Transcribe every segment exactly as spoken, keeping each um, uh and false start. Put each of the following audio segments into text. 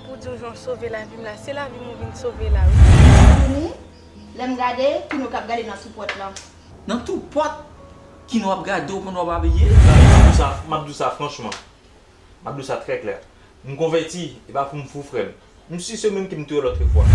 Pou di w jan w sove lavi m la, se lavi m ou vin sove la, wi. Vini, lè m gade, Kino k ap gade nan tou pòt lan. Nan tou pòt? Kino ap gade w pandan w ap abiye? M ap di w sa, m ap di w sa franchman. M ap di w sa trè klè. M konvèti, e pa pou m fou, frè m. M si se ou menm ki m te wè lòtrefwa.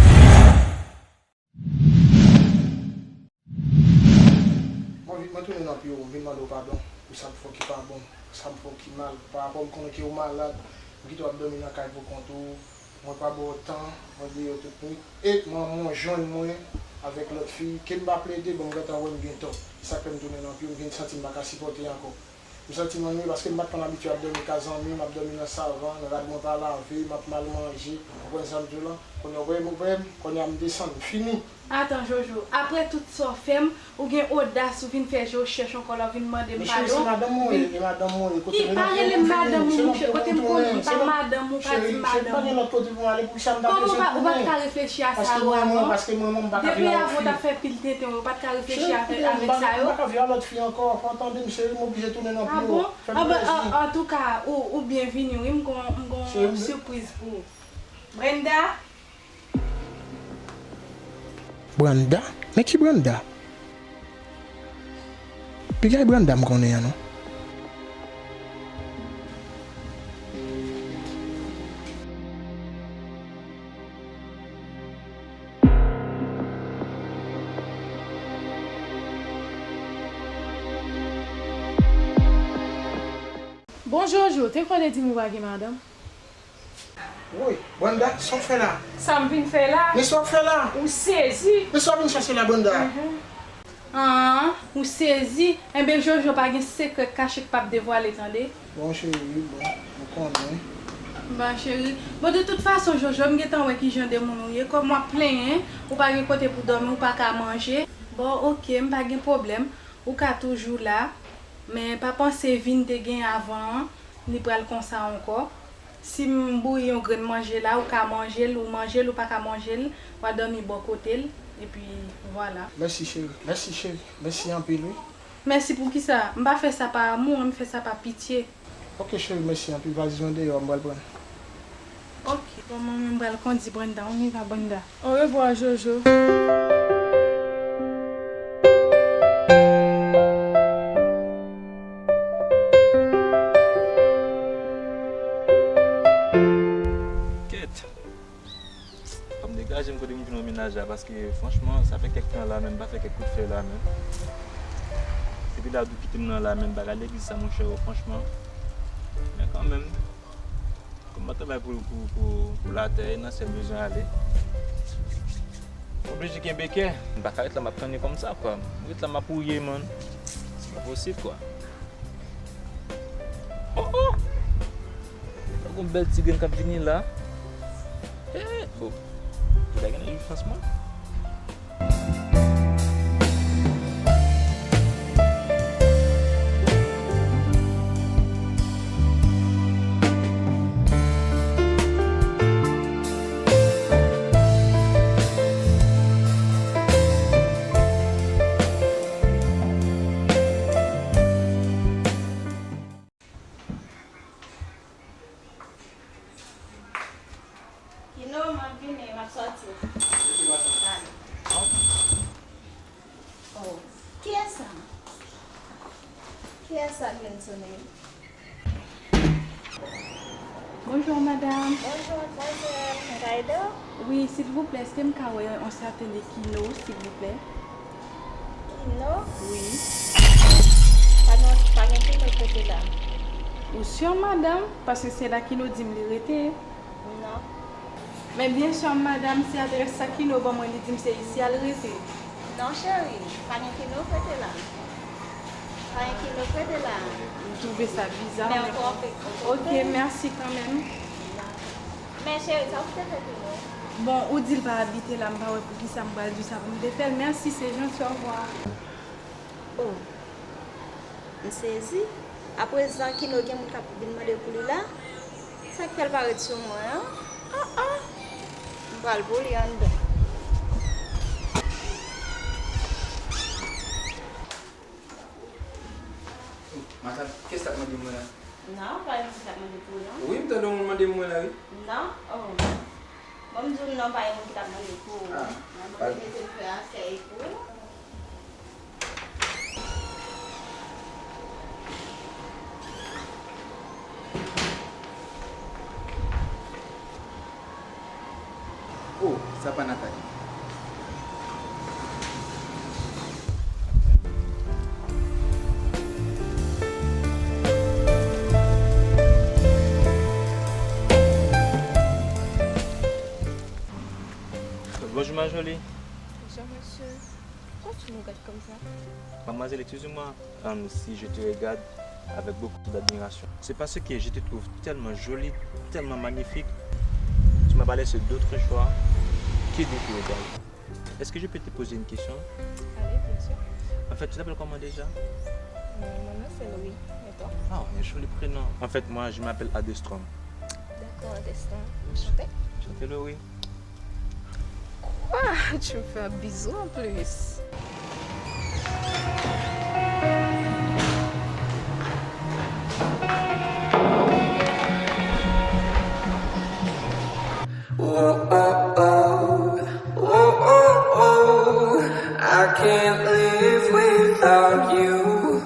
Mwen vin, mwen tounen nan pye w, m vin mande w padon pou sa m fè w ki pa bon, sa m fè w ki mal. Pa rapò m konnen ke ou malad, m kite w ap dòmi nan kay pou kont ou, mwen pa ba w tan, mwen bliye w tout nwit. E manman w jwenn mwen avèk lòt fi, ke m pa plede, bon, m gentan wè m gen tò. E sa k fè m tounen nan pye w, m vin santi m pa ka sipòte ankò. M santi m annuiye paske m pa t konn abitye ap dòmi kay zanmi m, m ap dòmi nan savann, rad mwen pa lave, m ap mal manje, w konprann sa m di w lan? Kounye a, w wè m, w wè m, kounye a m desann, m fini. Atan, Jojo, apre tout sa w fè m, ou gen odas, ou vin fè je w chèch ankò la, ou vin mande m padon. Men cheri, se madanm mwen ye, e madanm mwen ye, kote m nan pye w, m vini, se nan pye w pou m tounen, se nan, cheri, cheri, pa gen lòt kote pou m ale, poukisa m ta bezwen tounen? Kòman ou pa, ou pa t ka reflechi a sa yo avan? Paske mwen menm, paske mwen menm, m pa ka viv avèk fi. Depi avan w t ap fè pil tenten, ou pa t ka reflechi avèk, avèk sa yo? Cheri, m pa ka viv a lòt fi ankò, fò w tande m, cheri, m oblije tounen nan pye w. Fè m plezi. An, antouka, ou, ou byenvini, wi, m gon, m gon sipriz pou ou. Brenda? Brenda? Men ki Brenda? Piga e Brenda m konnen an non. Bon, Jojo, te kwè w te di m ou pa gen madanm? Woy, Brenda, sa w fè la? Sa m vin fè la? Men sa w fè la? Ou sezi? Men sa w vin chèche la, Brenda? Mhm. An, ou sezi? Enben, Jojo, pa gen sekrè k kache k p ap devwale, tande. Bon, cheri, bon, ou konnen. Bon, cheri. Bon, de tout fason, Jojo, m gentan wè ki jan de moun ou ye. Kòm w ap plenyen, ou pa gen kote pou dòmi, ou pa ka manje. Bon, oke, m pa gen pwoblèm. Ou ka toujou la. Men pa panse vi n te gen avan an, li pral konsa ankò. Si m bouyi yon grenn manje la, ou ka manje l, ou manje l, ou pa ka manje l, w a dòmi bò kote l, epi vwala. Mèsi, cheri. Mèsi, cheri. Mèsi anpil, wi. Mèsi pou kisa? M pa fè sa pa amou, m fè sa pa pitye. Oke, cheri, mèsi anpil. Valiz mwen deyò, m pral pran l. Oke, bon, mwen menm m pral kondi Brenda, on y va, Brenda. Orevwa, Jojo. Kèt. Fò m degaje m kote m jwenn yon mennaj la, paske, franchman, sa fè kèk tan la, menm, m pa fè kèk kout fè la, menm. Depi Dadou kite m nan la, menm, bagay legliz sa, monchè, franchman. Men kanmenm, kòm m ap travay pou, pou, pou, pou latè, e nan syèl bezwen ale. M oblije kenbe kè. M pa ka ret la, m ap tann li kòmsa, kwa. M ret la, m ap wouye, man. Se pa posib, kwa. Oh, oh! Gade yon bèl ti grenn k ap vini la. Eh, bon. Li pa gen nan chans mwen. Kino, m ap vini, m ap sòti. Oh, kiyès sa? Kiyès sa k vin sonnen? Bonjou, madanm. Bonjou, madmwazèl. Mwen ka ede w? Wi, silvouplè, èske m ka wè yon sèten de Kino, silvouplè? Kino? Wi. Pa gen, pa gen Kino k rete la. Ou si, madanm? Paske se la Kino di m li rete. Non. Men byen si, madanm, se adrès sa Kino ban mwen, li di m se isi a l rete. Non, cheri, pa gen Kino k rete la. Pa gen Kino k rete la. M twouve sa biza. Men ou twonpe. Oke, mèsi kanmenm. Men cheri, sa w te fè Kino? Bon, ou di l pa abite la, m pa wè poukisa m pral di w sa pou m te fè l. Mèsi, se janti, orevwa. Oh, m sezi. Aprezan, Kino gen moun k ap vin mande pou li la? Sa k fè l pa ret sou mwen an? Ah, ah! M pral pou li anndan. Oh, matant, kiyès k ap mande mwen an? Non, pa yon moun ki t ap mande pou ou, non. Wi, m tande yon moun mande pou mwen la, wi. Non? Oh. Bon, m di w non, pa yon moun ki t ap mande pou ou. Ah, mwen pa mete m fè asèy pou ou. Oh, sa pa Nathalie. Bonjour ma jolie. Bonjour monsieur. Pourquoi tu me regardes comme ça? Mademoiselle, excusez-moi, euh, si je te regarde avec beaucoup d'admiration. C'est parce que je te trouve tellement jolie, tellement magnifique. Tu m'as pas laissé d'autre choix que de te regarder. Est-ce que je peux te poser une question? Allez, bien sûr. En fait, tu t'appelles comment déjà? Euh, mon nom c'est Louis. Et toi? Ah, un joli prénom. En fait, moi, je m'appelle Adestrom. D'accord, Adestrom. Enchanté. Enchanté, Louis. Quoi? Tu me fais un bisou en plus. Whoa, oh, oh, whoa, oh, oh, I can't live without you.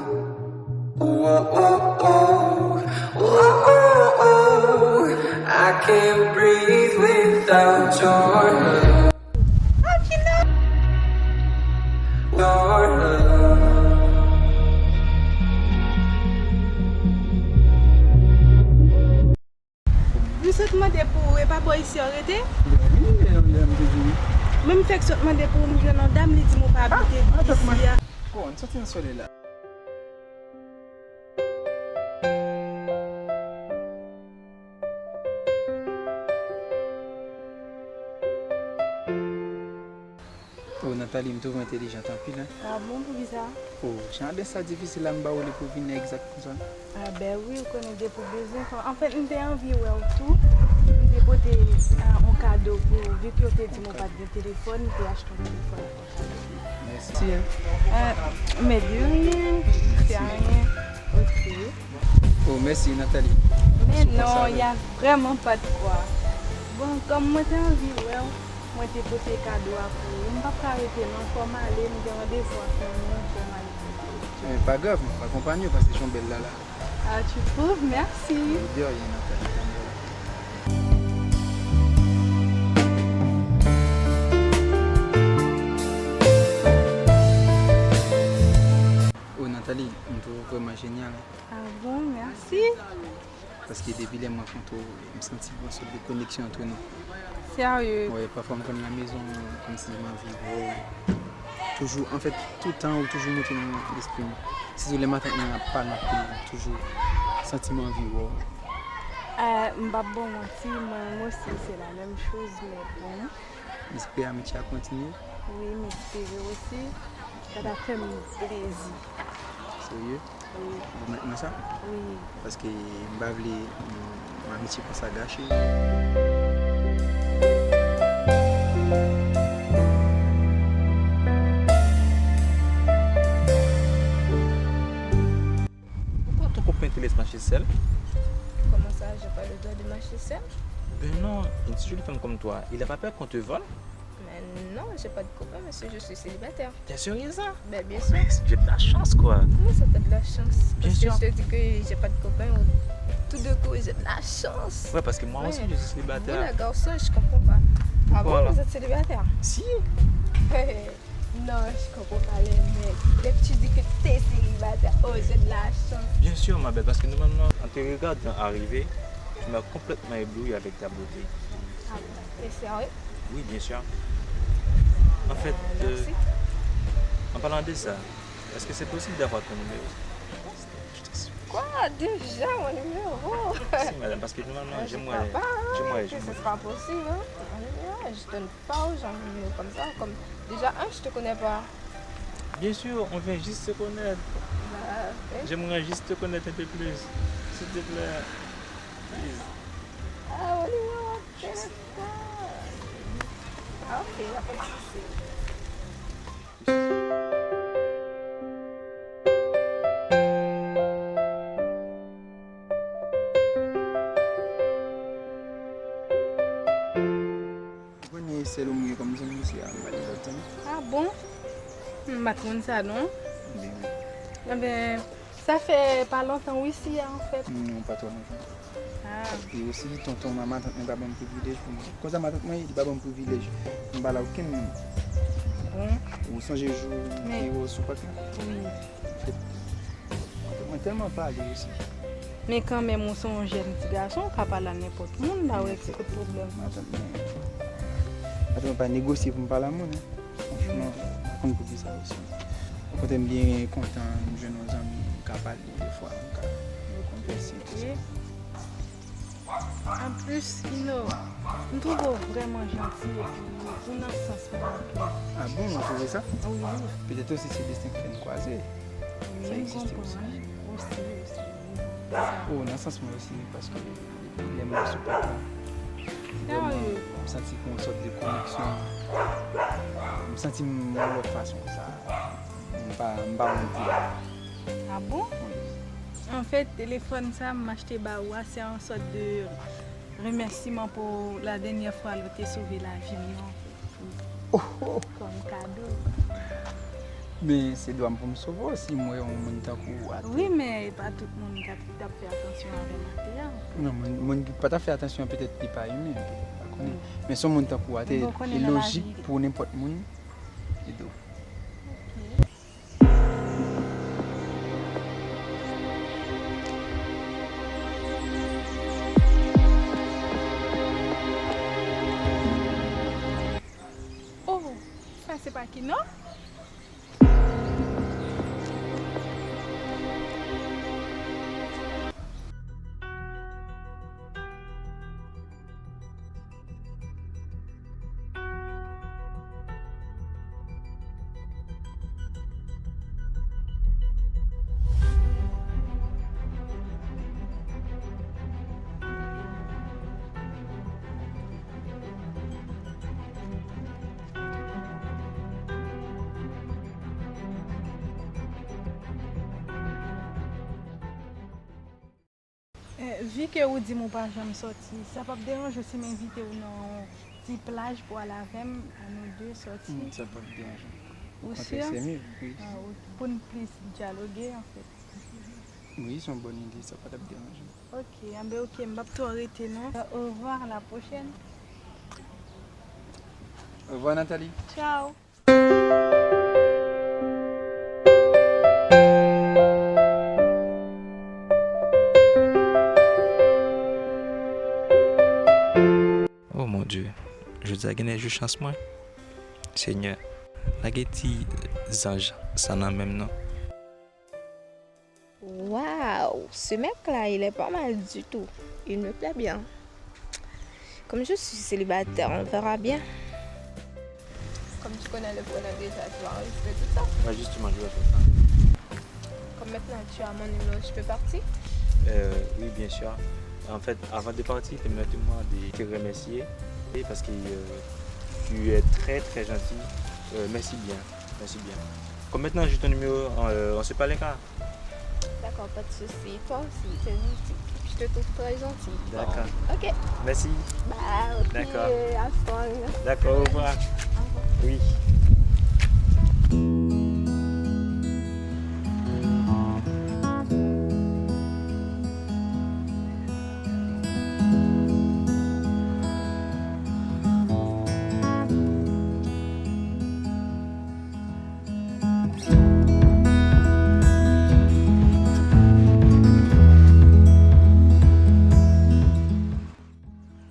Whoa, oh, oh, whoa, oh, oh, I can't breathe without your love. Your love. M sot mande pou ou, e pa bò isi a w rete? Wi, e, e, m te di wi. Men m fèk sot mande pou ou, m jwenn yon dam, li di m ou pa abite isi a. Bon, n soti nan solèy la. Oh, Nathalie, m twouve w entèlijant anpil, hein. Ah bon, poukisa? Oh, jan de sa difisil la, m ba w li pou vin egzak konsa. Ah, ben wi, ou konnen depi w bezwen fanm. Anfèt, m te anvi wè w tou. M te pote, ah, yon kado pou ou, vi ke w te di m ou pa t gen telefòn, m te achte yon telefòn pou w kado. Mèsi, hein. Ah, mais de rien, c'est rien. Ok. Oh, mèsi, Nathalie. Men non, y a vrèman pa de kwa. Bon, kòm mwen te anvi wè w, mwen te pote kado a pou ou. M p ap ka rete non, fò m ale, m gen randevou ak yon moun, fò m ale. Eh, pa grav, m ap akonpanye w, paske jan w bèl la la. Ah, tu trouves? Merci. De rien, Nathalie, pa de pwoblèm. Oh, Nathalie, m twouve w vrèman jenyal. Ah bon, mèsi. Paske depi lè m rankontre w, m santi yon sòt de koneksyon antre nou. Serye? Wi, pafwa m konn nan mezon, kòmsi m anvi wè w. Toujou, anfèt, tout tan ou toujou moute nan lespri m. Sitou lè maten mwen ap pale anpil, m toujou santi m anvi wè w. Eh, m p ap ba w manti, mwen, mwen osi, se la menm choz, men bon. M espere amitye a kontinye. Wi, m espere osi. Sa ta fè m plezi. Serye? Wi. Ou mèt mwen sa? Wi. Paske m pa vle yon amitye konsa gache. Pourquoi ton copain te laisse marcher seul? Comment ça, j'ai pas le droit de marcher seul? Ben non, une si jolie femme comme toi, il a pas peur qu'on te vole? Mais non, j'ai pas de copain, monsieur, je suis célibataire. T'es sérieuse, hein? Ben, bien sûr. Mais j'ai de la chance, quoi. Comment ça, t'as de la chance? Bien sûr. Parce que je te dis que j'ai pas de copain, ou tout de coup, j'ai de la chance. Ouais, parce que moi aussi, je suis célibataire. Vous, les garçons, je comprends pas. Ah bon, vous êtes célibataire? Si. Non, je comprends pas les mecs. Dès que tu dis que t'es célibataire, oh, j'ai de la chance. Bien sûr, ma belle, parce que normalement, en te regardant arriver, tu m'as complètement ébloui avec ta beauté. Ah bon? T'es sérieux? Oui, bien sûr. En fait, euh, en parlant de ça, est-ce que c'est possible d'avoir ton numéro? Quoi? Déjà mon numéro? Si, madame, parce que normalement, je crois pas, hein, que ce sera possible, hein. Mon numéro, je donne pas aux gens mon numéro comme ça. Comme, déjà, un, je te connais pas. Bien sûr, on vient juste se connaître. Bah, ok. J'aimerais juste te connaître un peu plus. S'il te plaît, please. Ah, mon numéro de téléphone. Ah, ok, y a pas de souci. Sèl ou m gen kòm zanmi isi a, m pa gen lòt zanmi. Ah bon? M pa t konn sa non. Byen wi. Enben, sa fè pa lontan w isi a, anfèt. Non, pa twò lontan. Ah. E osi, tonton m ak matant mwen pa ban m privilèj pou mwen. Konsa matant mwen, li pa ban m privilèj pou m pale ak okenn moun. Bon. Ou sonje jou m te wè w sou pòt la? Wi. Mwen tèlman pale osi. Men kanmenm, ou se yon jèn ti gason, ou ka pale a nenpòt moun, pa wè ki kot pwoblèm. Matant mwen, matant mwen pa negosye pou m pale a moun, hein. Franchman, m pa konn poukisa osi. Okontrè, m byen kontan m jwenn yon zanmi m ka pale defwa, m ka rekonvèse, etsetera. Anplis, Ino, m twouve w vrèman janti epi ou nan sans mwen anpil. Ah bon, ou twouve sa? Wi, wi. Petèt osi se desten k fè n kwaze. Wi, m konprann. Osi, osi, wi. Oh, nan sans mwen osi, paske lè m wè w sou pòt la, vrèman, m santi gen yon sòt de koneksyon. M santi m yon lòt fason, sa, m pa, m pa wont di. Ah bon? Wi. Anfèt, telefòn sa m achte ba ou a, se yon sòt de remèsiman pou la dènyè fwa lè w te sove lavi m nan, anfèt. Oh, oh. Kòm kado. Men se dwa m pou m sove w si m wè yon moun tankou w atè. Wi, men e pa tout moun k ap, t ap fè atansyon avè m atè a. Non, moun, moun ki pa t ap fè atansyon, petèt li pa imen, petèt pa konnen. Wi. Men se yon moun tankou w atè, e lojik pou nenpòt moun ede w. Ok. Oh, sa se pa Kino? Eh, vi ke ou di m ou pa janm sòti, sa p ap deranje w si m envite w nan yon ti plaj pou w al avè m, a nou de sòti? Hmm, sa p ap deranje m. Ou si? Okontrè, se mye, wi. Ah, ok. Pou n plis dyaloge, anfèt. Wi, se yon bòn ide, sa pa t ap deranje m. Ok, anben ok, m p ap twò rete non. Au revoir, à la prochaine. Au revoir, Nathalie. Ciao. Oh mon Dieu, jodi a gen de jou chans mwen. Senyè, lage ti zanj sa nan men m non. Waouh, ce mec-là, il est pas mal du tout. Il me plaît bien. Comme je suis célibataire, on verra bien. Comme tu connais le prénom déjà, tu vas enregistrer tout ça. Ouais, justement, je vais faire ça. Comme maintenant tu as mon numéro, je peux partir? Euh, oui, bien sûr. En fait, avant de partir, permettez-moi de te remercier parce que, euh, tu es très, très gentil. Euh, merci bien, merci bien. Comme maintenant j'ai ton numéro, euh, on se parle, hein. D'accord, pas de souci. Toi aussi, t'es gentil. Je te trouve très gentil. D'accord. Ok. Merci. Bah, ok, d'accord. Euh, à soir. D'accord, au revoir. Au revoir. Oui.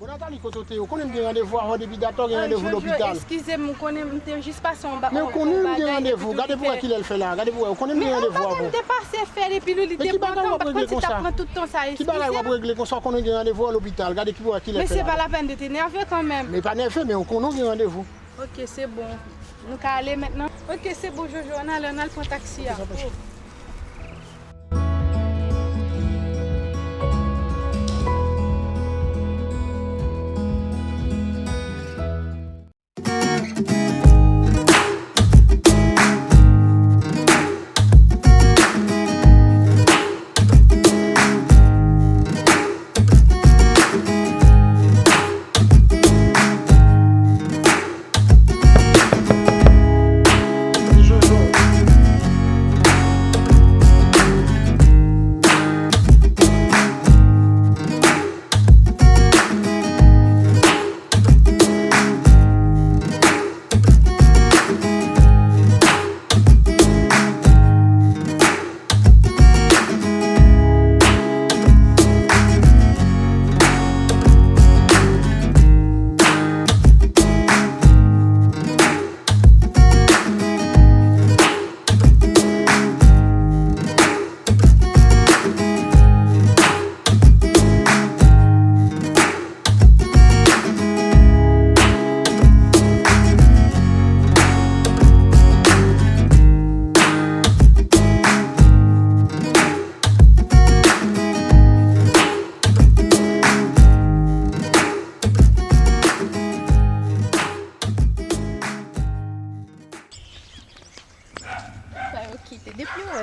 Bon, Nathalie, kote w te ye? Ou konnen m gen randevou avè w depi dat la, w gen randevou lopital. Eskize m, ou konnen m te jis pase yon ba-, men ou konnen m gen randevou, gade pou wè kilè l fè la, gade pou wè, ou konnen m gen randevou avè w. Men yon bagay m te pase fè l epi li, li te pran tan, m pa t konn si t ap pran tout tan sa, eskize m. Ki bagay w ap regle konsa, ou konnen w gen randevou a lopital, gade ki pou wè kilè l fè la. Men se pa lapèn de te nève kanmenm. Men pa nève, men ou konnen w gen randevou. Ok, se bon. Nou ka ale mentnan? Ok, se bon, Jojo, ann ale, ann al pran taksi a.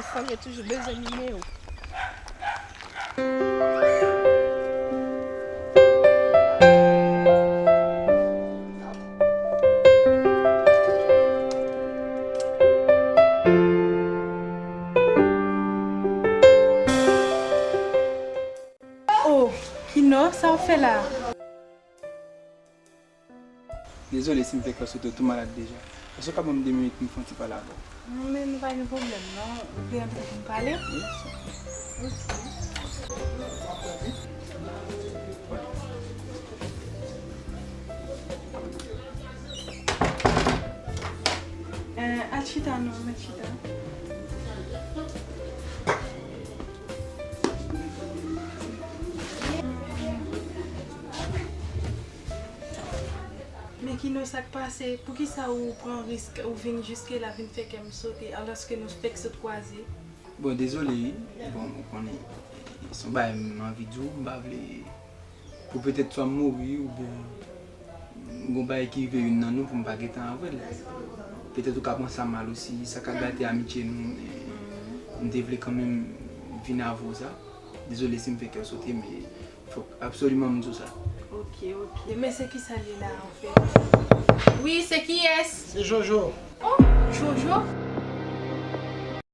Sandra toujou bezwen nimewo. Oh, Kino, sa w fè la? Dezole si m fè kè w sote, w tou malad deja. Èske w ka ban m de minit pou m fè yon ti pale avè w? Non, men nou pa gen pwoblèm, non. Ou vle antre pou n pale? Wi, sa. Ok. Eh, al chita non, al chita. Men Kino, sa k pase? Poukisa ou pran risk, ou vin jiske la, vin fè kè m sote, alòske nou fèk sot kwaze? Bon, dezole wi. Bon, ou konnen, se yon bagay m anvi di w, m pa vle pou petèt swa m mouri oubyen gon bagay ki rive youn nan nou pou m pa gentan avè l. Petèt ou ka pran sa mal osi, sa ka gate amitye nou, men m te vle kanmenm vin avè w sa. Dezole si m fè kè w sote, men fòk absoliman m di w sa. Ok, ok. Men se kisa l ye la, anfèt? Wi, se kiyès? Se Jojo. Oh, Jojo?